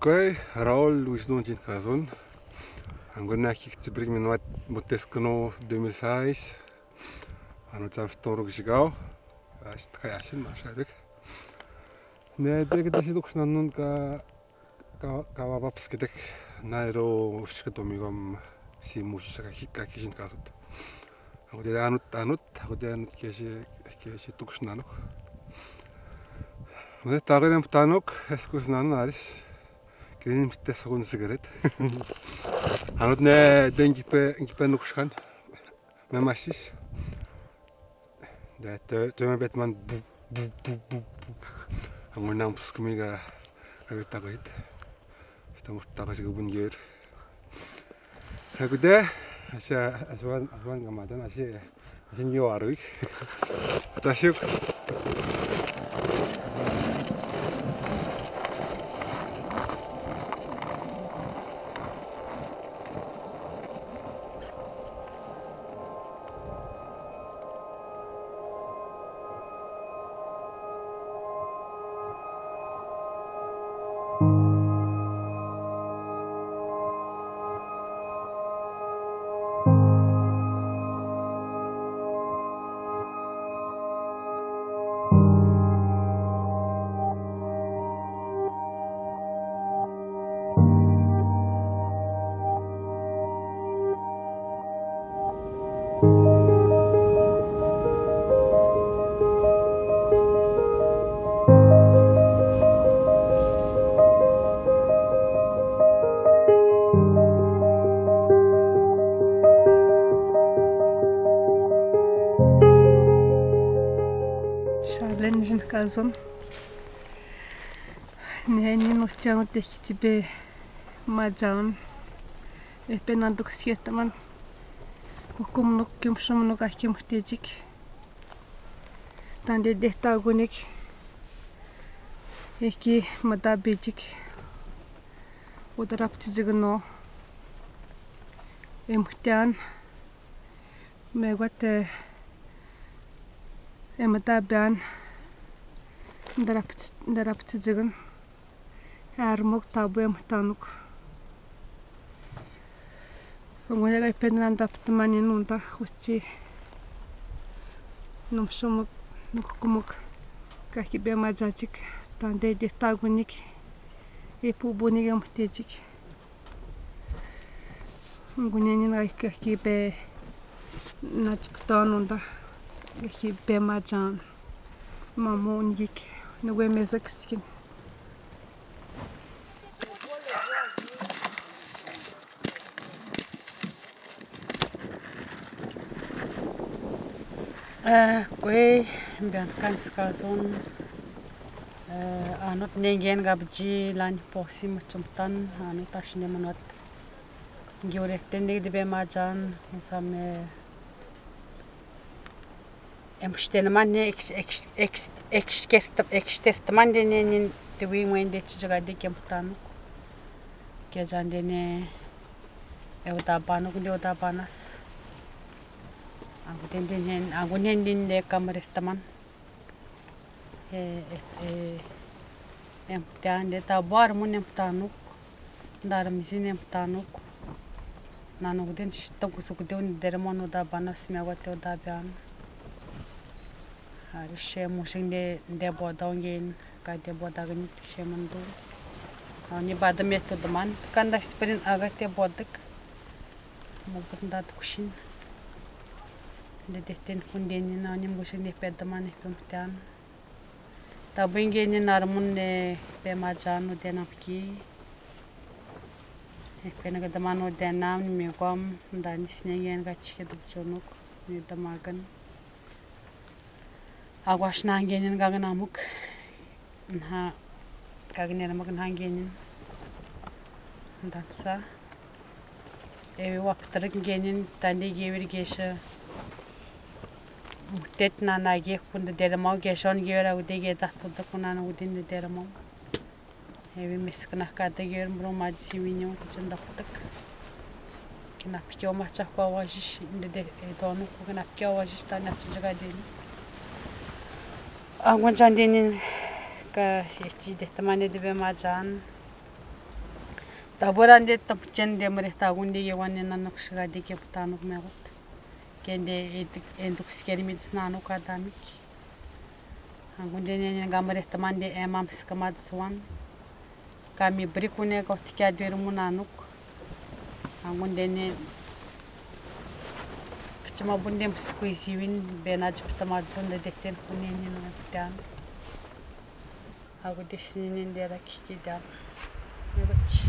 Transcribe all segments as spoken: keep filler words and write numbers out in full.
Бай, Рауль Луис Дон Чинказон. Ангунахи кицибрик минуат мутескно deux mille seize. Ано чамстон рук жигау. Аш така яшин машарик. Не, дек даши дукшнанун ка, ка, кава бабскидек. Найро ушка домигом си мушка ки-, ка кижин казут. Агуде анут, анут, агуде анут кеше, кеше тукшнанук. Муне тагырем танук, эскуснан арис. Кириним сте согун сигарет. Анут не ден гипе, гипе нукшхан. Ме масис. Да, тө-, тө ме бет ман бу, бу, бу, бу, бу. Ангунам пускмига, а бет тагыт. Что может тагыт губун гер. Агуде, аша, ашван, ашван гамадан, аши, аши не варуик. Аташук. Шален жин казан. Не, не, ну, тяну техи тебе маджан. Э, пенан дук схетаман. Кукумнук, кюмшумнук, а кюмхтеджик. Танде дехтагуник. Эки мада беджик. Ударап тиджигно. Эмхтян. Мегуат, э, эмта бян дарап, дарап тиджигэн. Армук табу эмтанук. Онгоя гай пенран даптаманин унда хучи. Нумшумук, нуккумук. Кахи бе маджаджик. Танде дехтагуник. Эпу буник эмтэджик. Гунянин гай кахи бе начиктан унда. Кахи бе маджан. Маму унгик. Нугуэ мезек сикин. Э, куэй, бянкан сказон. Э, анут ненген габджи лань посим чумтан, анут ашне манут. Георгий эртэнэ дибе маджан, саме эмштэнман не экш-, экш-, экш-, экштэрт-, экштэртман дэнэнин дибе мэн дэ чижигади кемтанук. Кеджан дэнэ эудабанук, дэ эудабанас. Агудэн дэнэн, агунэн дэнэ камрэртман. Э, э, э, эмтан дэ табу армун эмтанук, дармизин эмтанук. Нанугдэн шта гусугдэн дэрмон удабанас мегуат эудабян. Ари шэ мушин дэ, дэ бодон ген, ка дэ бодагын шэ мэнду. Ани бадам этудман, канда сприн агат дэ бодык. Мугут дат кушин. Дэ дэтэн кундэнин, ани мушин дэ педман эпэмтан. Табу ингенин армун дэ пе маджан удэн апки. Эпэнэг дэман удэн ам, мегуам, дани снегиен гачке дубчонук, ми дэмагэн. Агуаш нангенин гагнамук. Нха, гагнермук нангенин. Данса. Эви ваптырык генин танди гевир геше. Мутэт нана гехун дэ дэрмау гешон гевир агуде гедахтудык нана удин дэ дэрмау. Эви мескнах кадэ гевир мрумади сивиньон кучен дахтык. Кинапки омачах куаважиш, дэ дэ, э, дону ку кинапки омачах тани ачижига дени. Агун чан денин ка эчи дэ тамане дэ бе маджан. Tabu rande, tabu tiande, mare takunde ke wan ne nanok siga de ke butanok mekot. Kende etik, entuk sikermit nanok adamik. Angunde ne ne ga mare tamande e mam sikamad swan. Kami bri kune ko tikia duir munanuk. Angunde ne kachima bunde mskuiziwin bena jip tamad swan de dekten kune ne na tian. Agude sini ne ndera kiki dan. Mebach.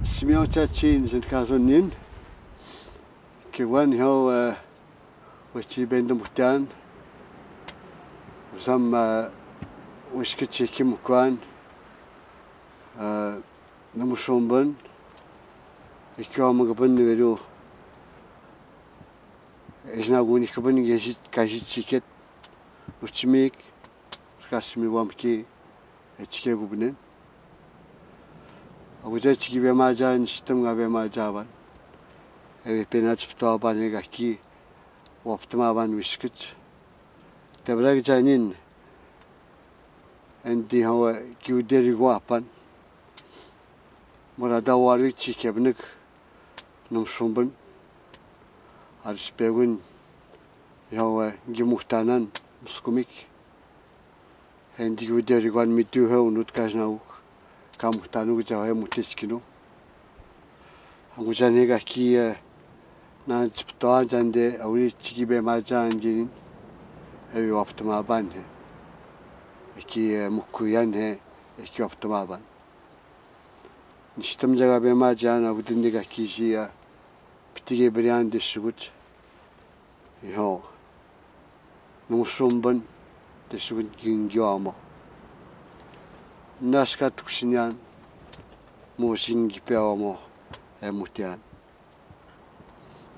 Simeon Chachi, Saint Catherine nin. Ke wan hau, eh, wetsi bendem kutian. Usam, eh, wesketsi kim kuan. Eh, Namusumban, e kiwa magaban ni weru. Esna guni kaban ge si, ka si tiket. Nutimik, ska simi wamki, e tike gubnen. Agude tiki be maja, ni sitam ga be maja ban. E be pena tip to ban e gaki, waptama ban wiskit. Tebra janin, endi hawa kiu deri gwapan. Mora da wari tsi kebnik num sumban. Aris pegun hawa gi muhtanan muskumik. Endi kiu deri gwan mitu heu nut kasnauk. Ka muhtanuk jawa he mutis kinu. Angu jan he gaki, eh, na jiptoa jan de awiri tiki be maja angin. Ewi waptama ban he. Eki, eh, mukuyan he. Eki waptama ban. Ni sitam jaga be maja na gudin de gaki si, eh, pitike brian de sugut. Iho. Num sumban, te sugun gingiwamo. Naska tuksinian, mo singi pewamo, e mutian.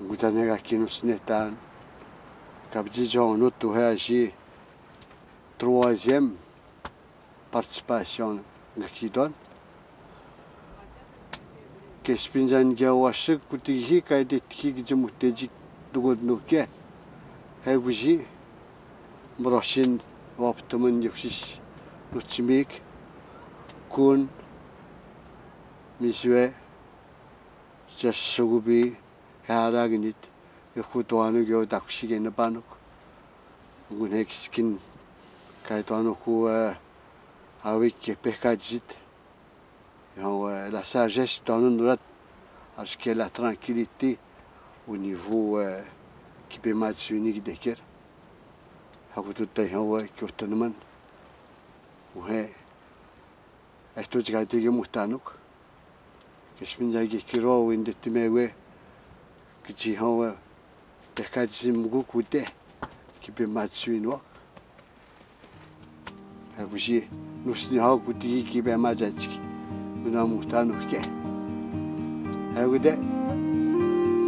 Gutane gaki num sinetan. Kabji jong no tu he asi. Troisième participation gaki don. Ke spinjan ge wasik kuti hi kai de tiki ge jemu tejik dugut nuke. He guji. Mrosin waptaman ge kusis. Nutimik. Kun. Miswe. Jes sugubi. He haraginit. Ge kutuanu ge dakusi ge nabanuk. Ngun he kiskin. Kai tuanu ku, eh, awik ke pekajit. Iho, eh, la sagesse dans le norat, parce que la tranquillité au niveau, eh, ki be mat swini ki deker. Hakutu tai iho, eh, ki otanman. Uhe. Esto jika te ki muhtanuk. Ke spinja ki kiro winde timewe. Ki ji iho, eh, Pekadji mugu kute, ki be mat swinwak. He kusi, nus ni hau kuti ki be mat jajik. Nuna muhtanu ke. He kude,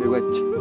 be wet.